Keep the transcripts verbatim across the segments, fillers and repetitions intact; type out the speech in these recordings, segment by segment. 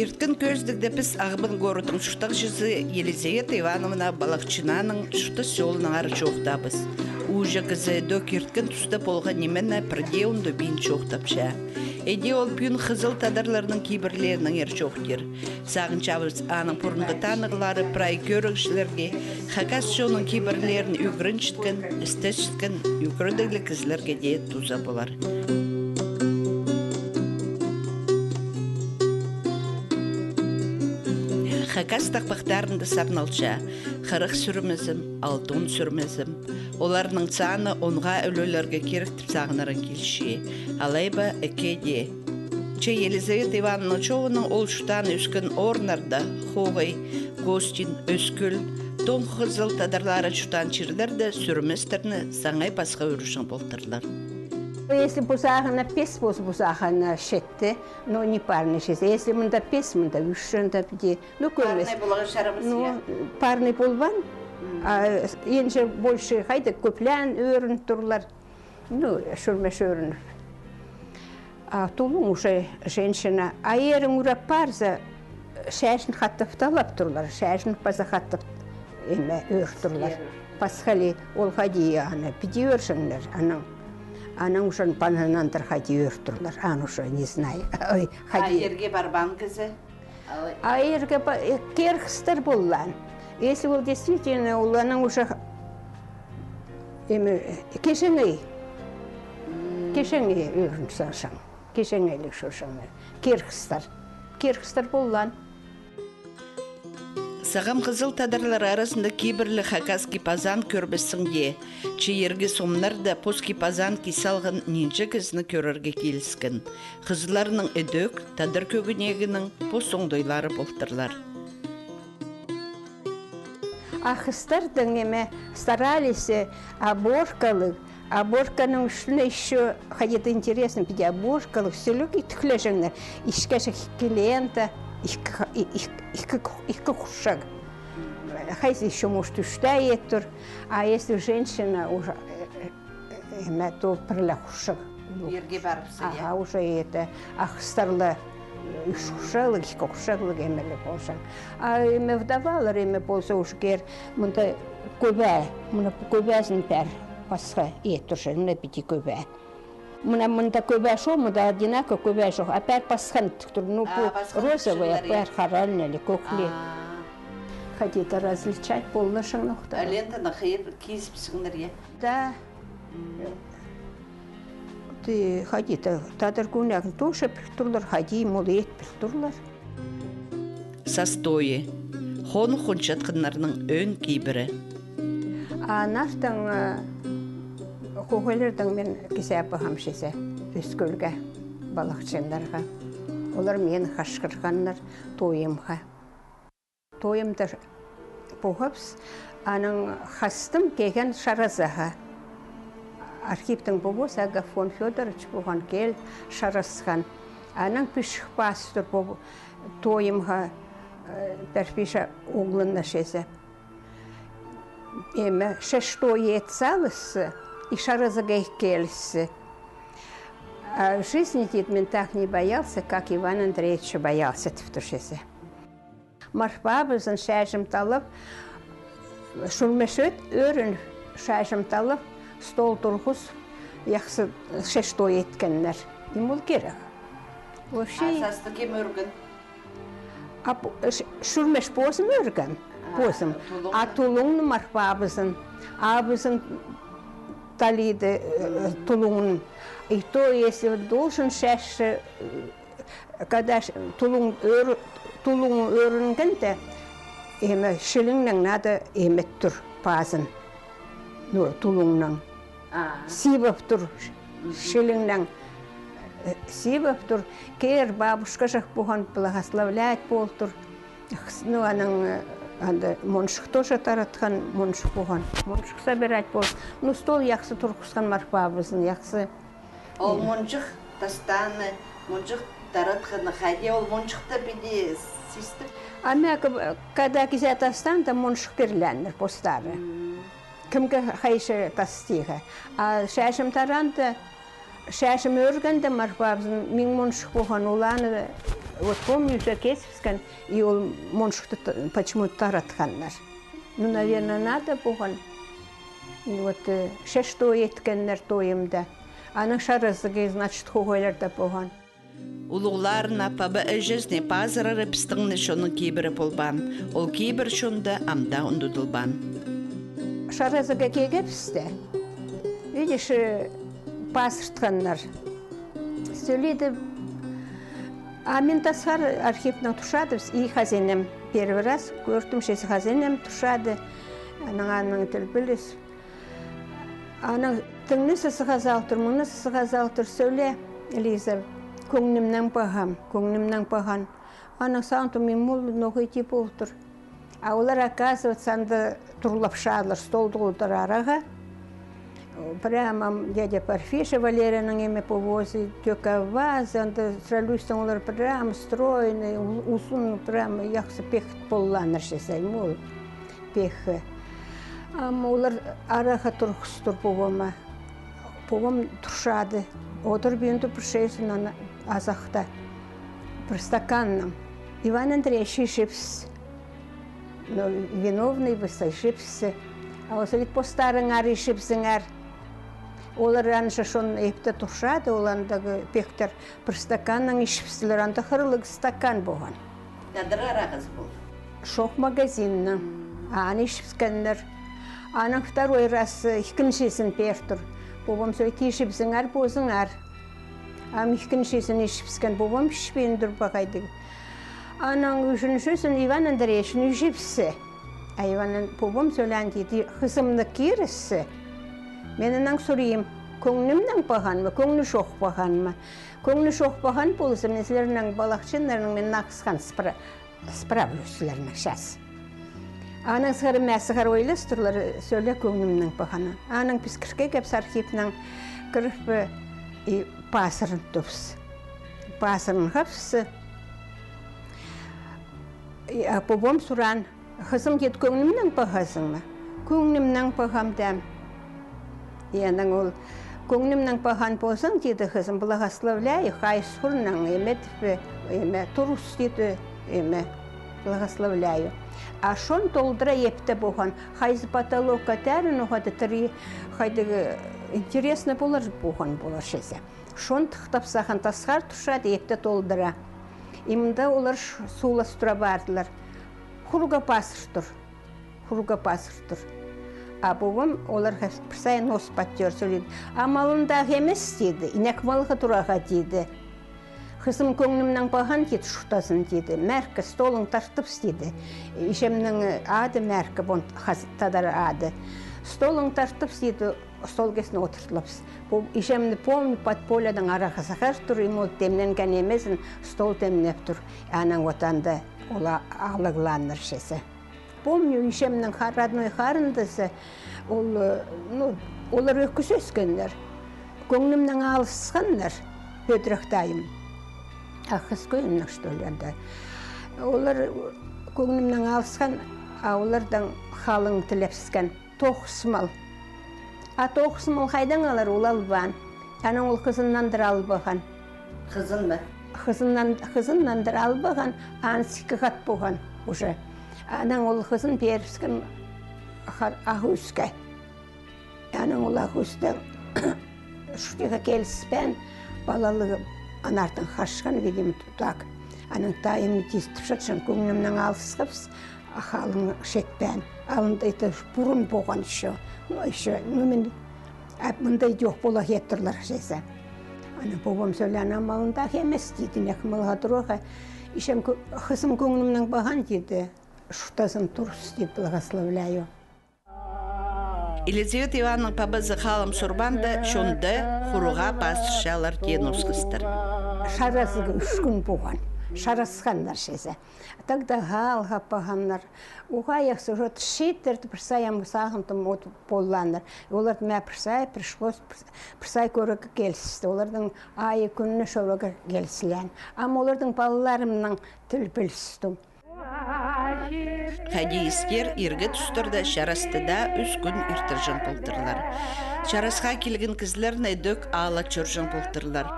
Ирткен кӧзідігде піс Ағбан городтың чуртағҷызы Елизавета Ивановна Балахчинаның чуртас чолынаң ара чоохтаабыс. Ууҷа кізі дӧк ирткен туста полған нимені пірдее ундубин чоохтапча. Іди ол пӱӱн хызыл тадарларның кибірлерінеңер чоохтир. Сағынчабыс, аның пурунғы танығлары прай кӧрігҷілерге хакас чонның кибірлерін ӱгренчеткен, істесчеткен ӱгредігліг кізілерге дее туза полар. Хакас тахпахтарында сарналча хырых сӱрмезім, алтон сӱрмезім. Оларның саны онға ӱлелерге кирек тіп сағынарға килче. Алай ба, ікі дее. Че Елизавета Ивановнаның чооғынаң ол чуртаан ӧскен орыннарда Хоғай, Костин, Ӧскӱл, Тоң хызыл тадарлары чуртаан чирлерде сӱрместерні саңай пасха ӱрӱҷең полтырлар. Если пу сағына пис полза, пу сағына читі, но не парный чизе. Если мында пис, мында ӱс, анда піди. Ну, кӧмес. Парный поларға чарабас, ну, я? Парный полбаан. М. А, енче больше хайдағ кӧплеен ӧрін турлар. Ну, сӱрмес ӧрін. А тулуң уже женщина. А ирің ӱреп парза, чачын хатап талап турлар, чачын паза хатап, име, ӧр турлар. Пасхали ол хайди аны піди ӧрҷеңнер, анаң, анаң уже пананандыр хайди ӧр турлар, аны уже не знаю. Ой, а хайди. Ирге парбаан кізі? А ирге па-, э, кирхістер полған. Если ол действительно, ол анаң уже, эме, киҷеңей. М. Киҷеңей ӧрін саңсаң. Киҷеңейліг чӧрҷеңнер. Кирхістер. Кирхістер полған. Сағам хызыл тадарлар аразында кибірліг хакас кип-азаан кӧрбессің дее. Че иргі сомнарда пос кип-азаан кис салған нинҷе кізіні кӧрерге киліскен. Хызылларның ідӧк тадар кӧгенегінің пос оңдайлары полтырлар. А хыстарның, эме, старались оборкалығ, оборканың ӱстӱне ещё хайди-да интересно, піди оборкалығ сӱлік итклеҷеңнер, ишкеҷек ікі лента, ікі, і-, ікі, ікі хурчах. Хайзы ещё, может, ӱс тее ит тур. А если женщина уже, э, э, эме, то пір ле хурчах. Ирге парыбысса, я? Ага, уже это, а хыстар ла ӱс хурчахлығ, ікі хурчахлығ, эме ле полҷаң. А эме вдовалар, эме полза, уже кир, мында кӧбе, мына кӧбезін пеер пасха ит турҷаң, мына піди кӧбе. Мына мында кӧбе чох, мында одинаково кӧбе чох, а пеер пасхан тік тур. Ну, пу розовый, а пеер харалнали, кӧкле. А. Хайди-да различать полҷаң нохта. А лентаны хайди кизібіссеңнер, я? Да. М. Ты хайди-да, тадар кӧгенегін тоже піл турлар, хайди мол ит піл турлар. Сас тойы. Хонығ хончатханнарның ӧӧн кибірі. А нартын, э, хоғайларнаң мин кізее пағам чізе, Ӧскӱлге, Балахчинарға. Олар мині хачхырғаннар тойымға. Тойымда пуғабыс, анаң хастым килген чаразаға. Архиптің пабазы Агафон Фёдорович пуған, киліп чарасхан. Анаң пічік пас тур пу тойымға, э, пір пічік оолны чізе. Эме, шеш той ит салысса, и чаразаға киліссе. А в жизни, тиді, мин так не боялся, как Иван Андреевича боялся, тіп тур чізе. Марфа пабазын чачым талап, сӱрмес ӧрін чачым талап, стол турғыс, яхсы шеш той иткеннер. Им ол кирек. Вообще. А састы кем ӧрген? А пу-, ш-, сӱрмес позым ӧрген, а, позым. Тулуңны? А тулуңны Марфа пабазын, абазын талиды, э, тулуңны. И то, если должен чачы, э, Когда ш-, тулуң ӧр-, тулуң ӧрінгенде, эме, чиліңнең надо, эме, тур пазын. Ну, тулуңнаң. А. Сибіп тур, мгм, чиліңнең. Э, сибіп тур. Кир бабушка чох пуған, благословлять пол тур. Хс-, ну, анаң, э, анда мончых тоже таратхан, мончых пуған. Мончых собирать пол. Ну, стол яхсы турғысхан Марфа пабазын, яхсы. Ол мончых тастааны, мончых таратханы хайди, ол мончыхты піди систіп? Ам, к-, когда кізее тастаанда, мончых пирленнер постары. М. Кемге хайҷы тастиға. А чачым тараанда, чачым ӧргенде, Марфа пабазын, мин мончых пуған, ол аны Вот помню, уже кесіпскен, и ол моншыхты т-, почему-то таратханнар. Ну, наверное, надо полған. И вот, э, шеш той иткеннер тойымда. Аның шаразығ, значит, хуғайларда полған. Улуғларына, паба-іҷезіне пазырары пістің ниме чонның кибірі полбаан. Ол кибір чонда ам даа ундудылбаан. Шаразығға килгебісте, видишь, э, пазыртханнар. Сӧлиді, а мин тасхар архивнаң турчадыбыс, и хазинам. Первый раз кӧрдім, чізе хазинам турчады. Анаң, анаң тіл піліс. Анаң тың ниме сығазалтыр, муң ниме сығазалтыр, сӧле, Лиза, кӧңнімнең пағам, кӧңнімнең паған. Анаң сағынтым, мин мул ноға иди полтыр. А олар, оказывается, анда турлапчадылар, столдығ олтыр араға. Прямо дядя Парфиша, Валерияның ниме, повозы, тӧкке вазы, анда сразу олар прямо стройный, у-, узун, прямо яхсы пехт полланнар чізе, мул пехі. Ам олар араға турғыстыр пабама. Пабам турчады. Одырып ӱнді пір чайзын ана азахта. Пір стаканнаң. Иван Андреевич, ишібіс. Но виновный выс, ишібіс. А ол сӧлит: постарыңар ишібізіңер. Олар анша чон ипте турчады, ол андағы пехтер пір стаканнаң ишібістілер, анда хырлығ стакан полған. Тадар арағазы полған. Чох, магазиннаң. Аны ишібіскеннер. Анаң второй раз, э, ікінҷізін пиртір. Пабам сӧлит: ишібізіңер позыңар. Ам ікінҷізін ишібіскен, пабам ишпин тур ба хайдағ. Анаң ӱзінҷізін Иван Андреевичнің ӱҷібісі. А Иван Ан-, пабам сӧлеен тиді: хызымны киріссе, мин анаң сурим, кӧңнімнең паған ма, кӧңні чох паған ма? Кӧңні чох паған полза, мин сірернің палахчыннарның, мин нағысхан спра-, справлюсь сірернең час. Анаң сығара, мә, сығара ойластырлар, сӧле кӧңнімнең пағаны. Анаң піс кіргебіс архивнаң, кіріп, и пазырынғабыс. Пазырынғабыс. И, а пабам сураан: хызым, тиді, кӧңнімнең пағазың ма? Кӧңнімнең пағам, тем. И анаң ол: кӧңнімнең паған ползаң, тиді, хызым, благословляю, хайыс хурнаң, ниме, тіп, ниме, турыс, тиді, ниме, благословляю. А чон толдыра ипте полған, хайзы потолокка тәрін уғады тіре, хайдағ интересно полар полған полар чізе. Чон тыхтап сағын тасхар турчады ипте толдыра. И мында олар ш-, суулас тура пардылар. Хурға пазыртыр. Хурға пазыртыр. А пабам оларға пір сай нос паттыр, сӧлит: амалындағы нимес, тиді, инек малға турарға, тиді. Хызым, кӧңнімнең паған, тиді, чуртазын, тиді. Мәркі, столың тартыбыс, тиді. Иҷемнің ады Мәркі, пон хаз-, тадар ады. Столың тартыбыс, тиді, стол кистіне одыртылыбыс. Пу иҷемні, помню, подполиядаң арағазығар тур, и ол темненген нимезін стол темнеп тур. Анаң вот анда ол а-, алығланнар чізе. Помню, иҷемнің ха-, родной харындазы, ол, э, ну, олар ӧкіс ӧскеннер. Кӧңнімнең алысханнар, Пӧдірек тайым. А хыс кӧңнімнең, что ли, анда. Олар кӧңнімнең алысхан, а олардаң халың тілепскен. Тоғыс мал. А тоғыс мал хайдаң алар, ол албаан. Анаң ол хызыннандыр албаған. Хызын ба? Хызыннан-, хызыннандыр албаған, анзы ікі хат полған уже. Анаң ол хызын пирібіскен хар-, Ах Ӱске. Анаң ол Ах Ӱске чуртирға киліспеен, палалығ анартын хашхан, видимо, так. Анаң тайым тизіп чатчаң, кӧңнімнең алысхабыс, а халың читпеен. Алында итті пурун полған ещё. Ну, ещё, ну, мин, а мында идӧк пола хеттірлер чізе. Анаң пабам сӧлеен: амалындағы нимес, тиді, инек малға турарға. Иҷем кӧ-, хызым, кӧңнімнең паған, тиді, чуртазын, турыс, тиді, благословляю. Елизавета Ивановнаның пабазы халым сурбаанда, чонда хурға пазырчалар тиин осхастар. Чаразығ ӱс кӱн полған. Чарасханнар чізе. Тогда халға пағаннар. Уғаа яхсы, уже чииттерді пір сай ам сағынтым, от полланнар. Оларды мына пір сай, пришлось, пір, пір сай кӧрерге килісті. Олардың айы-кӱні чӧрерге киліслеен. Ам олардың палаларымнаң тіл пілістім. Хайди искер, иргі тустарда чарасты даа ӱс кӱн иртірҷең полтырлар. Чарасха килген кізілерні ідӧк ааллап чӧрҷең полтырлар.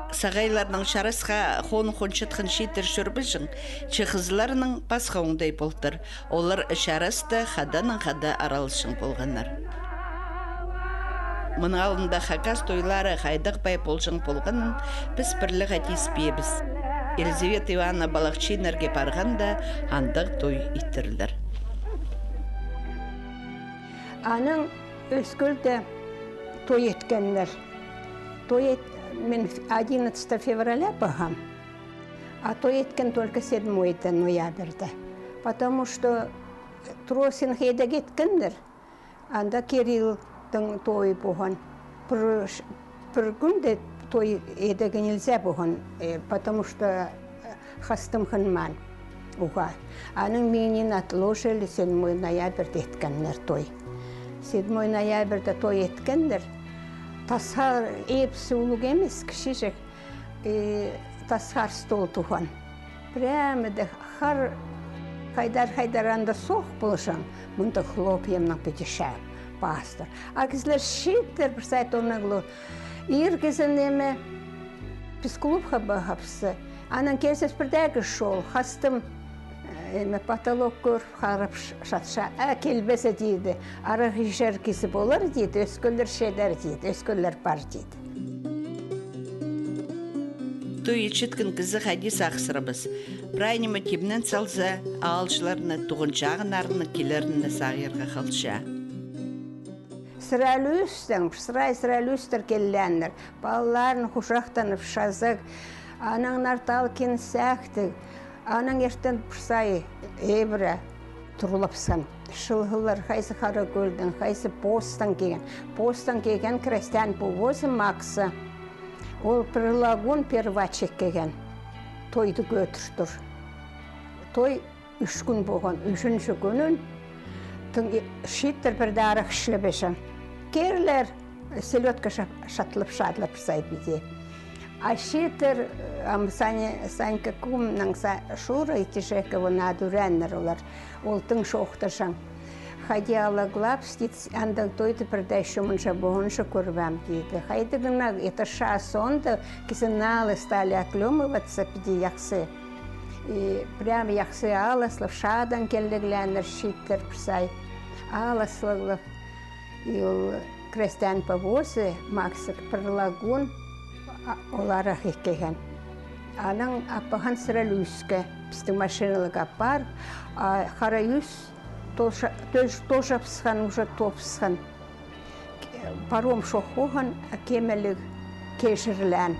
Сағайларның чарасха хоон хончатхан чииттер чӧрбеҷең, че хызылларның пасха оңдай полтыр. Олар чараста хаданаң хада араласчаң полғаннар. Мының алнында хакас тойлары хайдағ пай полҷаң полғанын піс пірле хати испеебіс. Елизавета Ивановна Балахчиннерге парғанда, андағ той иттірлер. Анаң Ӧскӧлде той иткеннер. Той ит-, мин одиннадцатого февраля пағам, а той иткен только седьмого ноябрьда. Потому что Тросинах идӧк иткеннер, анда Кириллдың тойы полған. Пір ш-, пір кӱнде той идӧк нельзя полған, э, потому что, э, хастым хынмаан уғаа. Анаң минің отложили, седьмого ноябрьда иткеннер той. Седьмого ноябрьда той иткеннер. Тасхар, ибзі улуғ нимес, кічіҷек, и тасхар стол туған. Прямо да хар хайдар-хайдар анда соох полҷаң, мында хлопьямнаң піди чаап пастыр. А кізілер чииттер пір сай тоннаглар. Ир кізі ниме, піс клубха пағабыс. Анаң килзебіс, пірдеезі чол, хастым, э, ниме, потолок кӧріп, харап ш-, чатча. А килбезе, тиді. Арах ичер кізі полар, тиді, ӧскелер читер, тиді, ӧскелер пар, тиді. Той итчеткен кізі хайди сағыссырабыс. Прай ниме тимнен салза, аалҷыларны, туған-чағыннарны килеріне сағирға халча. Сірер ӱстең, сірер, сірер ӱстер килгеннер, палаларын хучахтанып чазағ, анаң нартал кин сәхтіг, анаң иртен пір сай ибіре турлапсхан. Чылғылар хайзы Хара кӧлдең, хайзы постаң килген. Постаң килген крестьян повозы Макса. Ол пір лагун первачик килген. Тойды кӧдір тур. Той Ӱс кӱн полған, ӱзінҷі кӱнін тың и-, чииттер пірдее арах ішлебеҷең. Кирлер, селёдка ша-, шатлап, шатлап сай піди. А чииттер, ам, Саня, Санька кумның Са-, Шура Итижекова наа тӧрееннер олар. Ол тың чоохтаҷаң. Хайди алығлап, тиді, андағ тойды пірдее чомынҷа, поғынҷа кӧрбеем, тиді. Хайдағ-на, это час анда, кізі наа ла стали оклемываться, піди яхсы. И прям яхсы аласлап, шадаң киліглееннер чииттер пір сай. Аласлығлап. И ол крестьян повозы, Максик пір лагун, а, ол арах іккеген. Анаң аппарған сірер ӱске, пістің машиналығ аппар, а хара ӱс тожа-, тож-, тожапсхан, уже топсхан. Паром чох полған, кемеліг кечірілген.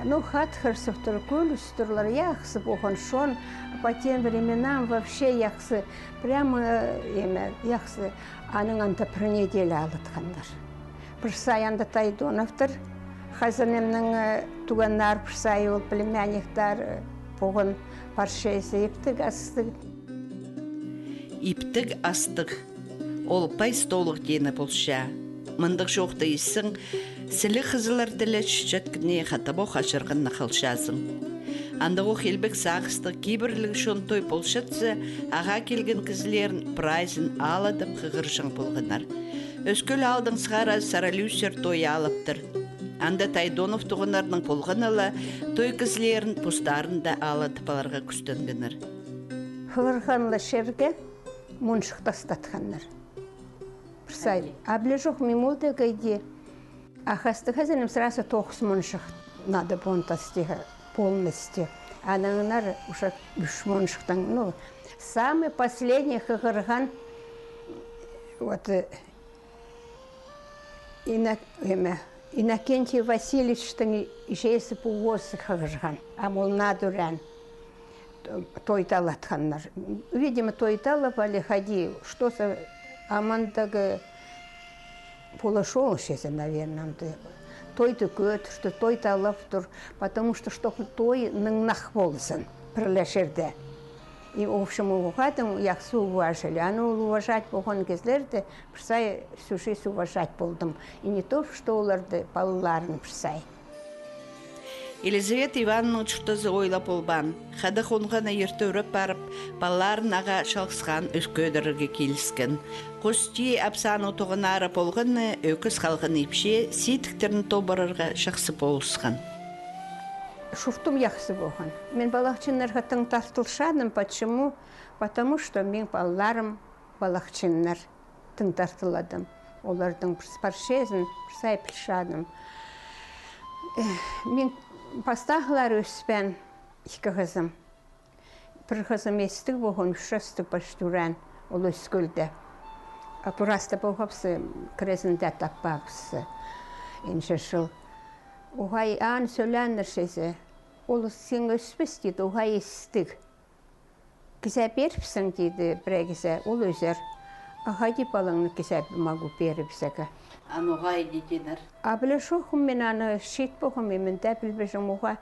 Ну, хатхырсыптыр, кӱлістірлер, яхсы полған чон, по тем временам вообще яхсы, прямо, э, ниме, яхсы. Анаң анда пір неделя алатханнар. Пір сай анда Тайдоновтар, хазанымның, э, туғаннар, пір сай ол племянниктер, э, полған, парчазы иптіг астығ. Иптіг астығ. Ол пай столығ теені полча. Мындағ чоохты иссең, сіліг хызылларны ле чітчеткені хатабох ачырғанны халчазың. Андағох илбек сағыстығ кибірліг чон той полчатса, ағаа килген кізілерін прайзын аладып хығырҷаң полғаннар. Ӧскӧл аалдаң сығара саралӱӱсер той алыптыр. Анда Тайдонов туғаннарның полғаны ла, той кізілерін постарын даа аладып аларға кӱстенгеннер. Хығырғанла чирге мунҷых тастатханнар. Пір сай. Хайди? Аближох мимулда хайди. А хазы, хазаным сразу тоғыс мунҷых надо полған тастирға полностью. Анаңар уже ӱс мунҷыхтаң, ну, самый последний хығырған, вот, э, Инок-, ниме, Иннокентий Васильевичтің иҷезі повозы хығырған, ам ол наа тӧреен. Той талатханнар. Видимо, той талап али хайди, что за, ам андағ полышоолчазы, наверное, анда. Тойды кӧдір тур, той талап тур, потому что, чтобы той ныңнах ползын, пір ле чирде. И, в общем, уғаа тың яхсы уважали. Аны ол уважать полған кізілерді пір сай всю жизнь уважать полдым. И не то, что оларды, палаларын пір сай. Елизавета Ивановнаның чуртазы ойлап полбаан. Хада хонғаны ирте ӱреп парып, палаларын ағаа чалғысхан ӧс кӧдірерге киліскен. Хости апсааның тоғаннары полғаны, ӧкіс халған ипчі сидіктерін тобырарға чахсы полысхан. Чуртым яхсы полған. Мин палахчыннарға тың тартылчадым. Почему? Потому что мин палаларым палахчыннар, тың тартыладым. Олардың пір парчазын пір сай пілчадым. Э, мин пастағылар ӧспеен, ікі хызым. Пір хызым истіг полған, ӱс частығ почти ӱреен, ол Ӧскӧлде. А пу раста полғабыс, кірезінде таппабыс. Нинҷе чыл. Уғаа аны сӧлееннер чізе. Ол син ӧспес, тиді, уғаа истіг. Кізее пирібіссең, тиді, пірее кізее, ол ӧзер. А хайди палаңны кізее могу пирібізерге? Аны уғаа иди тидір. А піле чохпын мин аны, чиит полғам, мин дее пілбеҷең, уғаа,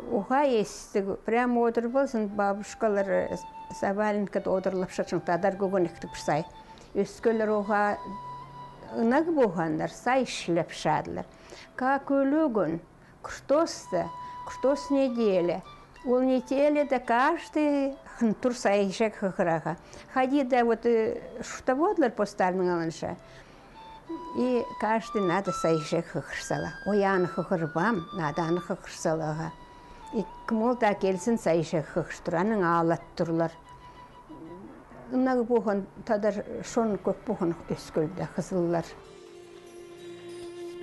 уғаа истіг. Прямо одыр ползын, бабушкалар, э, заваленкада одырлапчатчаң, тадар кӧгенектіг пір сай. Ӧскелер уғаа ынағ полғаннар, сай ишлепчадылар. Каа кӧлӱгӱн, кӱр тоозда, кӱр тоос неделя. Ол неделяда каждый хынтур сайҷа хығырарға. Хайди даа вот, э, чуртап одырлар постарының алнынҷа. И каждый надо сайҷа хығыр сала. Ой, аны хығырбаам, надо аны хығыр саларға. И кім ол даа килзін, сайҷа хығыр тур, анаң алаттырлар. Ынағ полған тадар чон кӧп полған Ӧскӧлде, хызыллар.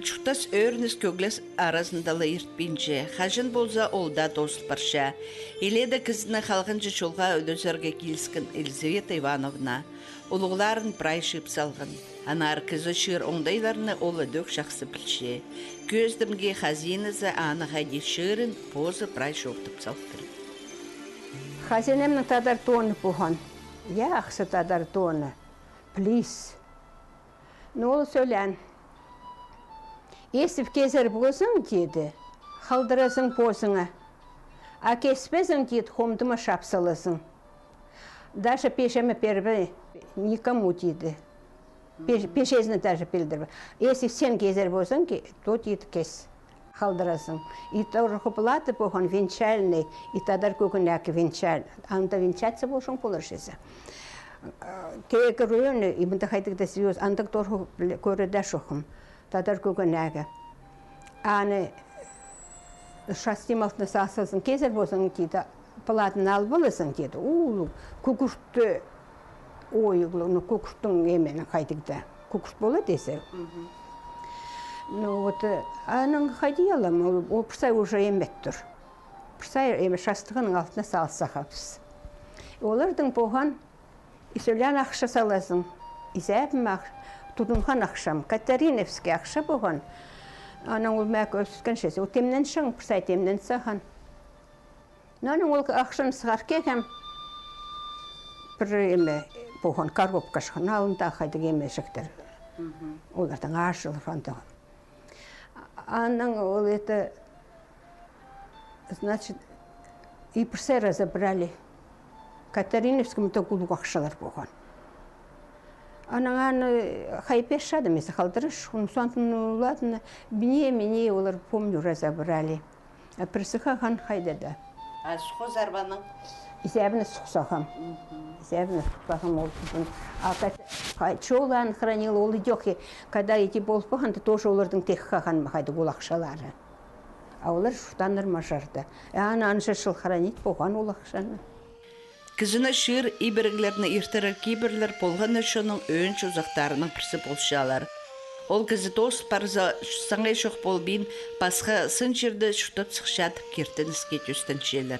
Чуртас ӧрініс-кӧглес аразында ла иртпинче, хаҷан полза ол даа тоозыл парча. Илееде кізіні халғанҷы чолға ӱлезерге киліскен Елизавета Ивановна улуғларын прай чыып салған. Аннаңар кізі чыыр оңдайларны ол ідӧк чахсы пілче. Кӧзідімге, хазиназы аны хайди чыырын позы прай чоохтап салыптыр. Хазинамның тадар тоны полған. Я, ахсы тадар тоны. Плис. Ну, ол сӧлеен. Если кезер ползаң, тиді, халдыразың позыңа. А кезбезең, тиді, хомдыма чаап салазың. Даже пеҷеме пирбе никому, тиді. Пеҷезін даже пилдірбе. Если син кезер ползаң, то, тиді, кес. Халдыразың. И торғы платы полған венчальный, и тадар кӧгенегі венчальный. Анда венчаться полҷаң полар чізе. Тегір ӧӧні, и мында хайдағ-да звёзд, андағ торғы кӧрерде чохпын. Тадар кӧгенегі. Аны шастим алтына салзаң, кезер ползаң, тиді, платыны алып алазың, тиді. Улуғ, кӱгӱртті, ой, ну, кӱгӱрттің ниме, хайдағ-да. Кӱгӱрт полар тізе. Ну, вот, э, анаң хайди алам, ол, ол пір сай уже имет тур. Пір сай, эме, шастығының алтына сал сағабыс. Оларның полған, и сӧлеен ахча салазың. Изебім ах-, тудынған ахчам. Катариновский ахча полған. Анаң ол мағаа кӧзіткенҷе, ол тимненҷең, пір сай тимнен саған. Ну, анаң ол ахчаны сығар килгем, пір, эме, полған коробка чыххан, алнында хайдағ, эме, чектер. Оларның аҷылар андағ. Анаң ол это, значит, и пір сай разобрали. Катариновскийде улуғ ахчалар полған. Анаң аны хай пирчадым, ниме, халдырчам, ну, сан, ну, ладно, мына, мына, олар, помню, разобрали. А пірсі хаған хайда-да. А сухозар ба аның? Изебіне сухсағам. Изебіне сухсағам ол кӱзін. А кат-, ха-, чолаан хранил ол идёхи, когда иди полып паған, то тоже оларның тек хаған ма хайда ол ахчалары. А олар чуртааннар мажарда. А аны анҷа чыл хранить полған ол ахчаны. Кізіні чыыр ибіреглерні иртірер кибірлер полған на чонның ӧӧн чозахтарының пірсі полчалар. Ол кізі тоозыл парза, саңай чох полбин, пасха сын чирде чуртап сыхча тіп киртініске тӧстенчелер.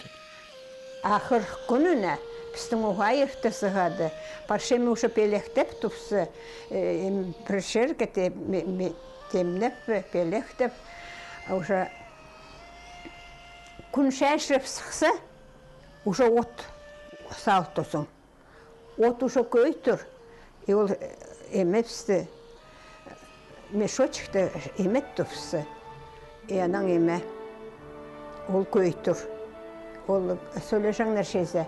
Ахыр кӱніне пістің уғаа ирте сығады. Парчам уже пелехтеп тупса, э, эм, пір чирге те-, ме-, ме-, темнеп, пелехтеп, уже кӱн чачырып сыхса, уже от сал тузың. От уже кӧй тур. И ол, э, эме пісті, мешочекті имет тупса. И анаң, эме, ол кӧй тур. Ол сӧлеҷеңнер чізе.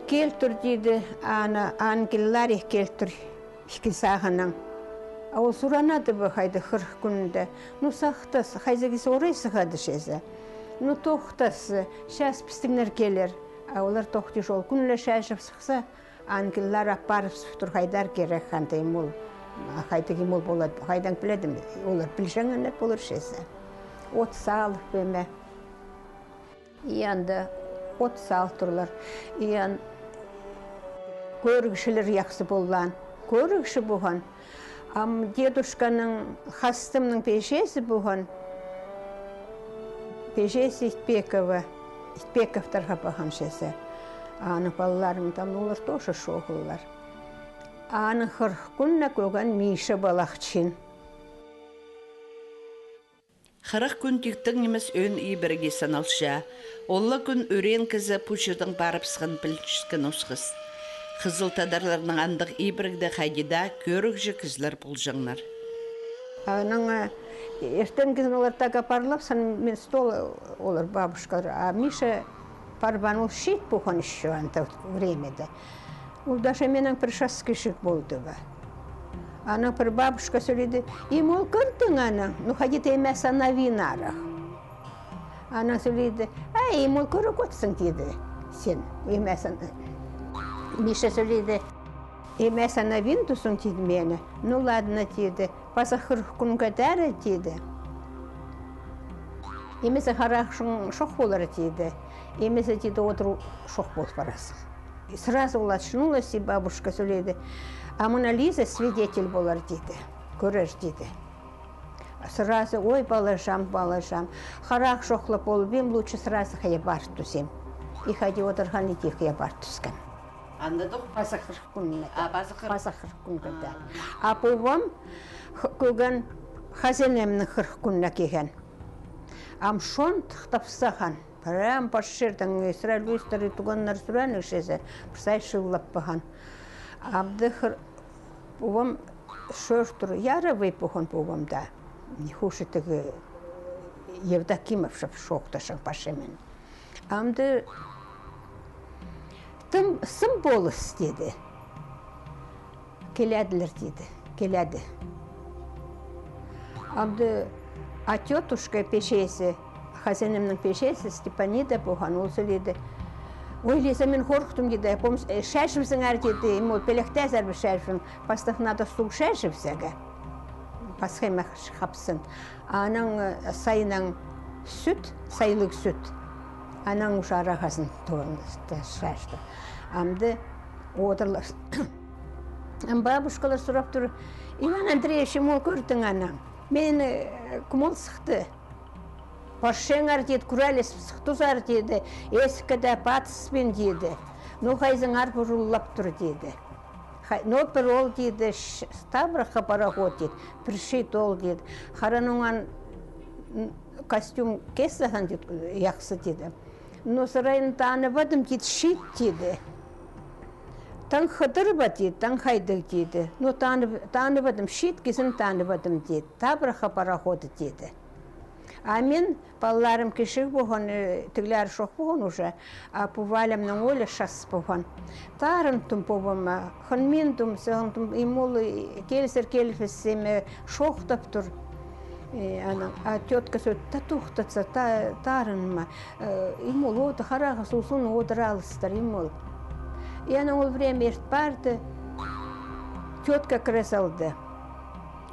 Кил тур, тиді, аны ангеллар кил тур. Ікі сағынаң. А ол сурынады ба хайда хырых кӱнінде. Ну, сахтас, хайзы кізі орай сығады чізе. Ну, тохтас, час пістіңнер килер. А олар тохтирҷых, ол кӱн ле чачырып сыхса, ангеллар апарып сыхтыр, хайдар кирек, хантайым ол. А хайдағ ниме ол полар, хайдаң піледім, олар пілҷеңнер полар чізе. От салып, эме. И анда от сал турлар. И ан кӧрігҷілер яхсы полған. Кӧрігҷі пуған. Ам дедушканың хастымның пеҷезі пуған. Пеҷезі Итпекова. Итпековтарға пағам чізе. Аның палаларымнаң олар тоже шоғыллар. Аның хырых кӱніне кӧген Миша палахчын. Хырых кӱн тиктең нимес ӧӧн ибірге саналча. Ол ла кӱн ӱреен кізі пу чирдең парыбысхан пілінчеткен осхас. Хызыл тадарларның андағ ибірігде хайди даа кӧрігҷі кізілер полҷаңнар. Анаң, э, иртенгі кізін олар тағ парлапсаң, мин стол, олар бабушкалар, а Миша парбаан, ол чиит пуған ещё анда времяда. Ол даже минең пір час кічіг полды ба. Анаң пір бабушка сӧлиді: «Им ол кӧрдің анаң, ну, хайди даа нимес ана вин арах». Анаң сӧлиді: «Ай, им ол кӧріп одырсың, — тиді, — син, нимес ана». Миша сӧлиді: «Нимес ана вин тузың, — тиді, — мені». «Ну, ладно, — тиді, — паза хырых кӱнге дее, — тиді, — нимес харағың чох полар, — тиді, — нимес, — тиді, — одыр чох пол парарзың». И сразу ол ачынулась, и бабушка сӧлиді: «А мына Лиза свидетель полар, — тиді, — кӧрер, — тиді. — Сразу: ой, палаҷам, палаҷам, харағ чох ла полып, им лучше сразу хая пар тузим». И хайди одырған, иди хая пар тузған. Анда дох? Паза хырых кӱнге. А, паза хырых. Паза хырых кӱнге дее. А. А пабам х-, кӧген хазинамның хырых кӱніне килген. Ам чон тыхтап сағам. Прям пос чирдең Исраил ӧстері, туғаннар сӱреніп чізе, пір сай чыыллап паған. Амды хыр-, пабам чӧр тур, ярабай пуған пабам даа. Хушетігі Евдокимов чап чоохтаҷаң пасча мин. Амды тым сым полыс, — тиді. — Киледілер, — тиді. — Киледі. Амды, а тётушка пеҷезі, хазинамның пеҷезі Степанида пуған, ол сӧлиді: «Ой, Лиза, мин хорыхтым, — тиді, — пом-, э, чачыбызыңар, — тиді, — им ол пелектезер бе чачыбызың, пастап надо суғ чачыбызарға. Пасха ниме хапсын». Анаң, э, сайнаң сӱт, сайлығ сӱт. Анаң уже арағазын тоғын чачты. Амды одырлар. Ам бабушкалар сурап тур: «Иван Андреевич, им ол кӧрдің анаң? Мин, э, кӱм ол сыхты. Парчаңар, — тиді, — кӱреліс сыхтызар, — тиді, — ізікке дее патыспин, — тиді. — Ну, хайзыңар пуруллап тур, — тиді. — Хай, ну, пір ол, — тиді, — ш-, табырахха параход, — тиді, — пір чиит ол, — тиді. — Хараның оңан, м, костюм кис саған, — тиді, — яхсы, — тиді. — Ну, сірерні таныппадым, — тиді, — чиит, — тиді. — Таң хыдыр ба, — тиді, — таң хайдағ, — тиді. — Ну, танып, таныппадым, чиит кізіні таныппадым, — тиді. — Табырахха параходы, — тиді. — А мин, палаларым кічіг полған, э, тіглер чох полған уже, а пу Валямның оолы час полған. Тарындым пабама, хынминтім, сағынтым, им ол, э, килзер, килбес, ниме, чоохтап тур. Э, анаң, а тётка сӧ-, та тохтатса, та-, тарынма. Э, им ол, оды харағас, узун одыралыстар, им ол. И анаң ол время ирт парды, тётка кіре салды.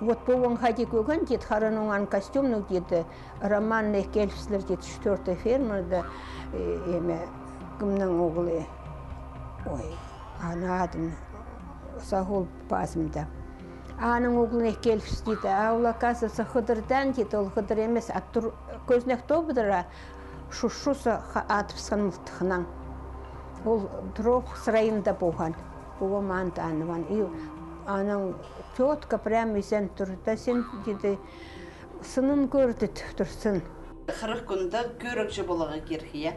Вот пабаң хайди кӧген, — тиді, — хараның оңан костюмның, — тиді, — романный килбіслер, — тиді, — четвёртый фермада, э, ниме, кімнің оғлы, ой, аны адын сағыл пазымда. Аның оғлыны килбіс, — тиді, — а ол, оказывается, хыдырдаң, — тиді, — ол хыдыр нимес, а тур кӧзенек тобыдыра, чучузы ха-, адыбысхан мылтығнаң. Ол Дроп сырайында полған. Пабам аны таныпчаң. И анаң тётка прям изен тур. Да син, — тиді, — сынын кӧрді, — тіп тур, — сын». Хырых кӱнде кӧрігҷі поларға кирек, я?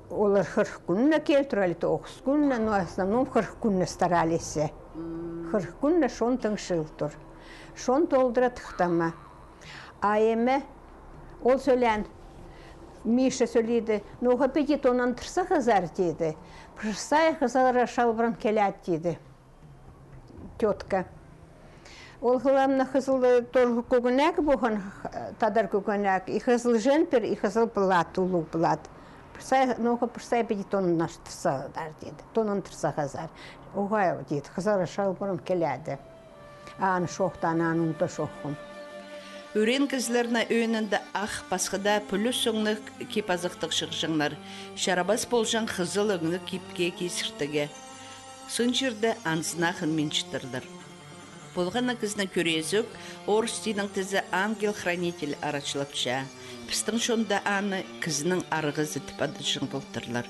Олар хырых кӱніне килтір, али тоғыс кӱніне, но в основном хырых кӱніне старались. Хырых кӱніне чон тың чыыл тур. Чон толдыра тыхтама. А ниме, ол сӧлеен, Миша сӧлиді: «Ну-ха, піди тонандырзағызар, — тиді. — Пір сай хызыл чалбарнаң киледі, — тиді тётка. — Ол хылам на хызыл, э, тор кӧгенек полған, э, тадар кӧгенек, и хызыл чемпер, и хызыл плат, улуғ плат. Пір сай, ну-ха, пір сай піди тонандырзағызар, — тиді. — Тонандырзағызар». «Уғаа, — тиді, — хызыл чалбарнаң киледі». Аны чоохтаан, аны ундаа чоохтаам. Ӱреен кізілерні ӧӧнінде ах, пасха даа пӱлӱс ӧңніг кип-азахтығ чыхчаңнар. Чарабас полҷаң хызыл ӧңніг кипке кизіртіге. Сын чирде анзын ахын минчеттірлер. Полған на кізінің кӱрезі ӧк орыс тілінең тізе ангел-хранитель арачылапча. Пістің чонда аны кізінің арғазы тіп адаҷаң полтырлар.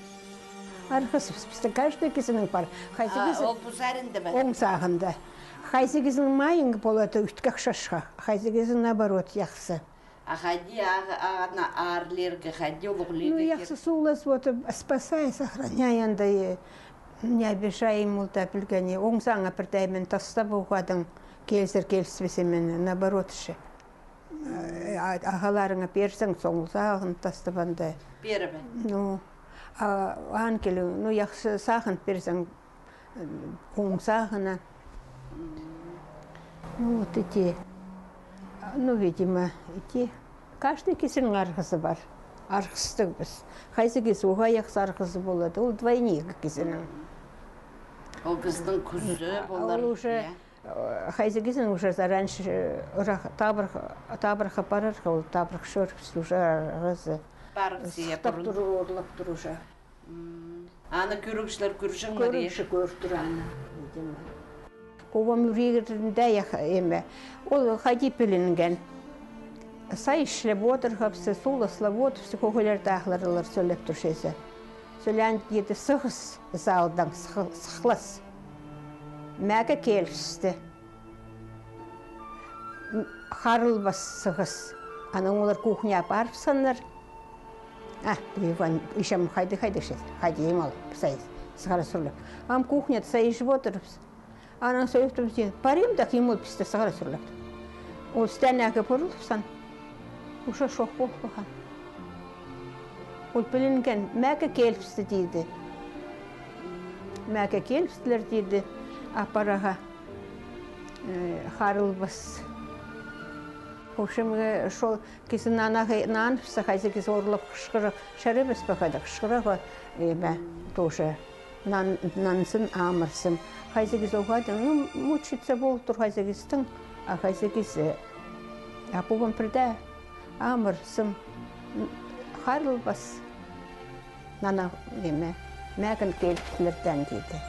Арғазыбыс пістің каждый кізінің пар. Хайзы кізі ол пу саринда ба? Оң сағында. Хайзы кізінің майың полады ӱткек чашха, хайзы кізінің наоборот яхсы. А хайди ағ-, ағаны аарлирға, хайди улуғлирға? Ну, яхсы суулас, вот, спасай, сохраняй, анда, э, не обижай, мулда пілгені. Оң саңа пірдей мин тастап уғадың, келзер келіспесе мин, наоборот, ше. Э, а-, ағаларыңа перзең, соң сағын тастап анда. Періп. Ну, а, ангелі, ну, яхсы сағын перзең, оң сағына. Ну, вот эти. Ну, видимо, эти. Каждый кізінің арғазы пар. Арғыстығ піс. Хайзы кізі уғаа яхсы арғазы полады. Ол двойник кізінің. Ол кізінің кӱзі полар. Ол уже, э, хайзы кізінің уже заранее, э, ырах, табырах, табырахха парарға, ол табырах чӧрібіс уже арғазы. Парып сие сыхтап пурун турар, орлап турар уже. М. Аны кӧрігҷілер кӧрҷең ме? Кӧрігҷі кӧртір аны, видимо. Кубам ӱрегірінде ях-, эме. Ол хайди пілінген. Сай ішлеп одырғабыс, сууласлап одырыбыс, кӧгелерде ағыларлар сӧлеп турчазы. Сӧлеен тиді сығыс залдаң, сығ-, сыхлас. Мағаа килібісті. М, харылбас сығыс. Анаң олар кухняа парыбысханнар. А, Иван, иҷем хайди, хайди, хайди, ем ол, сай, сығара сӱрлеп. Ам кухняда сай іҷіп одырыбыс. Анаң сӧлеп турыбыс, парим да, кем ол пісті сығара сӱрлеп. Ол стенага пурылыбысхан. Уже шох полып парған. Ол пілінген, мағаа килібісті тиді. Мағаа килібістілер тиді, апарарға. Э, харылбас. В общем, э, шол кізі нанағы, наныбысса, хайзы кізі орлап хышхыра, чарабас па хайда хышхыра, э, бе, тоже. Нан-, нанзын, амырзын. Хайзы кізі уғаа, ну, мучиться полтыр хайзы кізінің, а хайзы кізі, а пубам пірдее, амырзын, харылбас. Нана, неме, мағаа килібістілер тиді.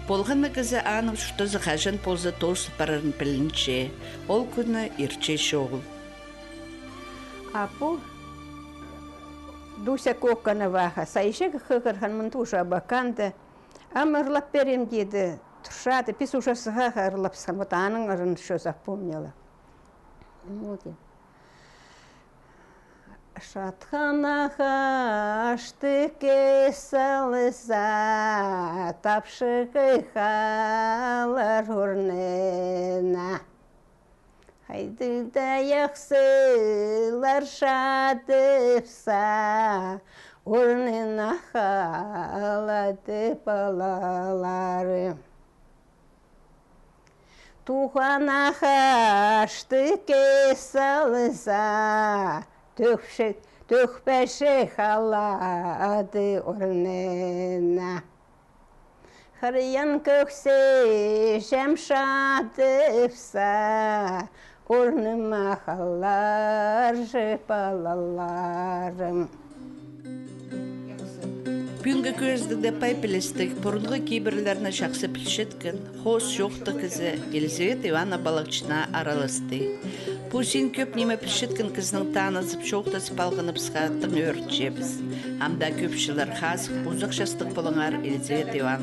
Полған на кізі аның чуртазы хаҷан полза тоозыл парарын пілінче. Ол кӱні иртче чоғыл. А пу Дуся Коконоваға сай іҷеге хығырған, мында уже абаканда. Ам ырлап пирем тиді. Турчады, піс уже сығаа ырлапсхан. Вот аның ырын чоо запомнила. Вот. Чатхан ағаштығ кис салза, тапчығ халар орнына. Хайдағ даа яхсылар чатыпса, орнына халады палалары. Туған ағаштығ кис салза, тӧкпе-, тӧкпеҷек халады орнына. Хыриян кӧксі чам чатыпса, орныма халарҷых палаларым. Пӱӱнгі кӧзідігде пай пілістіг, пурунғы кибірлерні чахсы пілчеткен, хоос чоохтығ кізі Елизавета Ивановна Балакчина араласты. Пу син кӧп ниме пілчеткен кізінең танызып, чоохтазып алғаныбысха тың ӧрінчебіс. Ам даа кӧп чыллар хазых, узах частығ полыңар, Елизавета Ивановна.